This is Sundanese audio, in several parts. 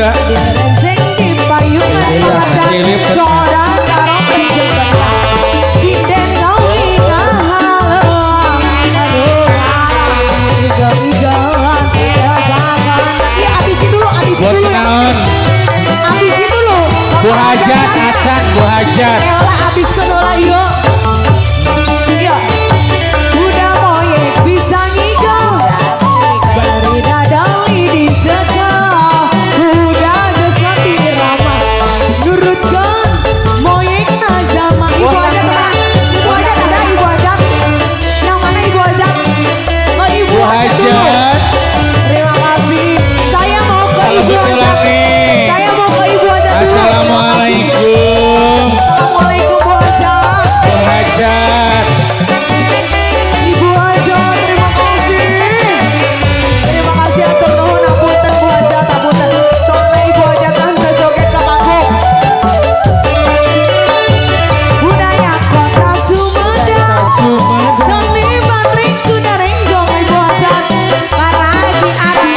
Sunda. Abisin dulu, abisin dulu. Bu Hajat, acan, Bu Hajat. Elah abiskeun heula ieu. Ieu. Kuda moyek bisa ngigel. Bari dadali disekel. Kuda geus ngerti irama. Nurutkeun moyekna jalma. Ibu Hajat mana? Ibu Hajat ada Ibu Hajat? Yang mana Ibu Hajat? Oh, Ibu Bu Hajat. Terima kasih. Saya mau ke Ibu Hajat. Saya mau ke Ibu Hajat dulu. Assalamualaikum. Assalamualaikum Bu Hajat. Bu Hajat. Ibu Hajat, terima kasih. Terima kasih atur nuhun apunten Bu Hajat, apunten. Soalnya Ibu Hajat kan teu joget ka panggung. Budaya kota Sumedang. Seni bandring kuda renggong Ibu Hajat. Karagi adi.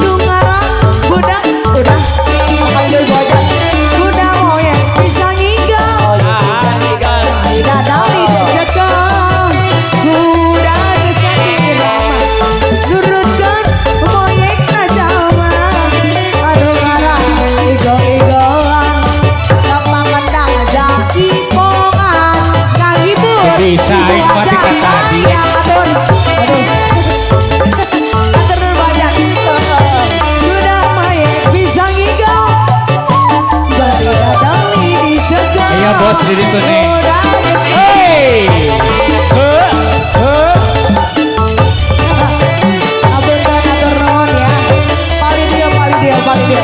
Nu ngaran budak udah sekali deui Ibu Hajat. Kuda moyek bisa ngigel. Dadali dicekel. Kuda geus ngerti irama. Nurutkeun moyekna jalma. Aduh ngaran igel-igelan. Gampang kendang jaipongan. Ngahibur. Bisa, Ibu aing mah Hajat. tingkat tadi. Saya atur. Aduh. Atur nuhun Bu Hajat. Kuda moyek bisa ngigel. Bari dadali dicekel. Iya bos di ditu nih. Kuda geus Hey. Heuh, heuh. Apunten atur nuhun ya. Paling dia, paling dia, paling dia.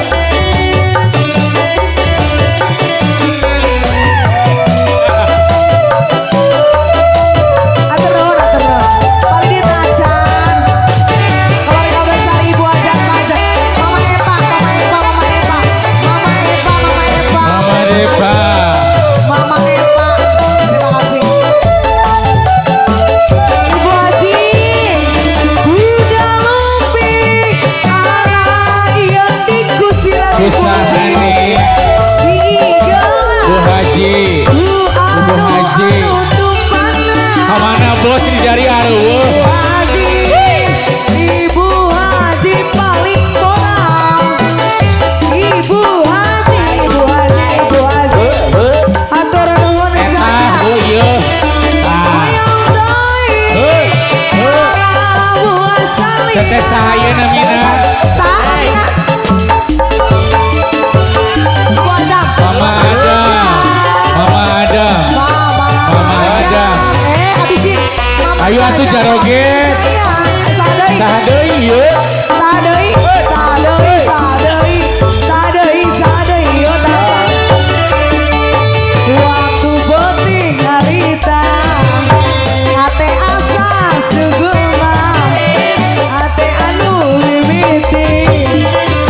Atur nuhun, atur nuhun. Paling dia tacan. Keluarga besar Ibu Hajat, Pak Hajat. Mama Eva, Mama Eva, Mama Eva. Mama Eva, Mama Eva. Mama Eva. Mama Eva, terima kasih. Ibu Haji, udah lupi, ala ieu dikusiran Ibu Haji. Kusahani. Bu Haji. Ibu Haji. Kamana bos di jari areueuh. Haji, Ibu Haji paling moral. Ibu Haji, Ibu Haji, Ibu Haji. Hatur nuhun Eta saya. bu ieu. Ah. Hoyong deui. Heuh, heuh. Teteh saha ieu namina? Saha namina? Ibu Hajat. Mama ada. Mama ada. Mama Mama ada. Abisin. Mama Ayo atuh Hajat. jaroget. Saya, saha deui? Saha deui ieu? Saha deui? Saha deui? Saha deui? Saha deui? Saha deui? Yo tacan. Waktu penting harita hate asa sugema hate anu mimiti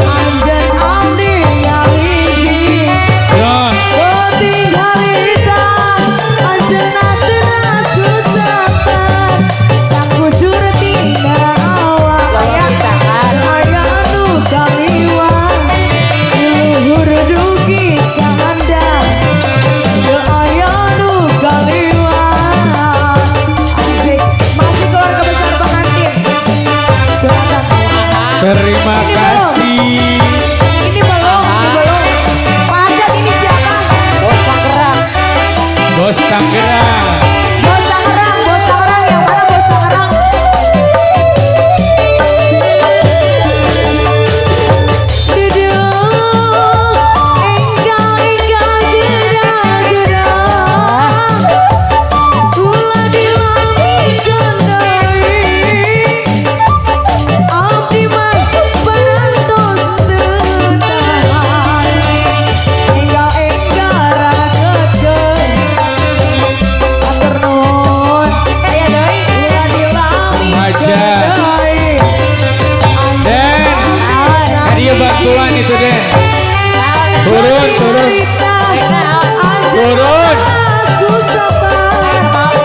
anjeun abdi ngahiji John. penting harita anjeun teras ku sabar sakucur tina awak aya aya anu kaliwat luhur dugi ka handap teu aya nu kaliwat. Asik, masih keluarga besar pengantin. Silakan. Terima Ini belum. kasih. Ini belum, ini belum. Pak Hajat ini siapa? Bos Tangerang. Bos Tangerang. Bos Tangerang, Bos Tangerang yang mana Bos Tangerang? Duduk, enggal enggal gerak gerak, ulah dilamikeun deui. Abdi mah parantos teu tahan, enggal enggal raketkeun. Atur nuhun. Aya deui ulah dilamikeun Hajat. deui. Den. Tadi ya bantuan itu Den. Turun, turun. Turun.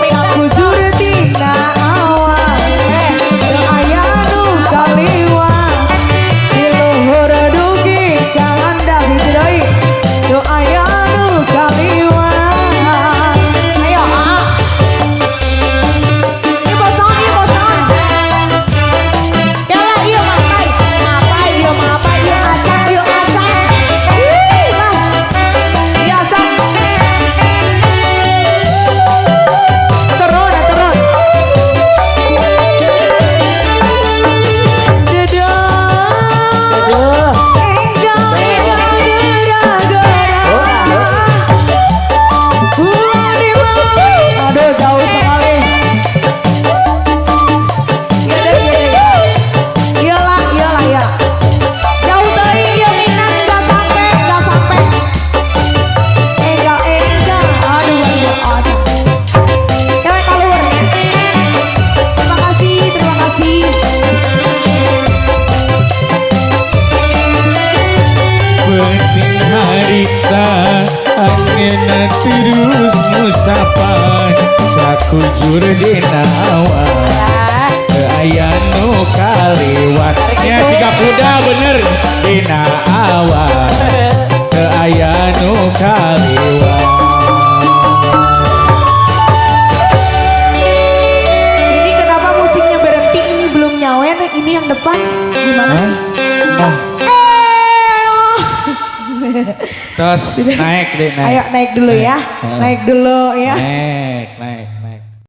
Sakujur tina awak teu aya nu kaliwat di luhur. nu sapan sakujur dina awan. Teu aya nu kaliwat. Nya siga kuda bener dina awan. Teu aya nu kaliwat. Ini kenapa musiknya berhenti? Ini belum nyawer, ini yang depan gimana sih? Nah, Eh. terus naik deh, naik. Ayo naik dulu ya. Naik dulu ya. Naik, naik.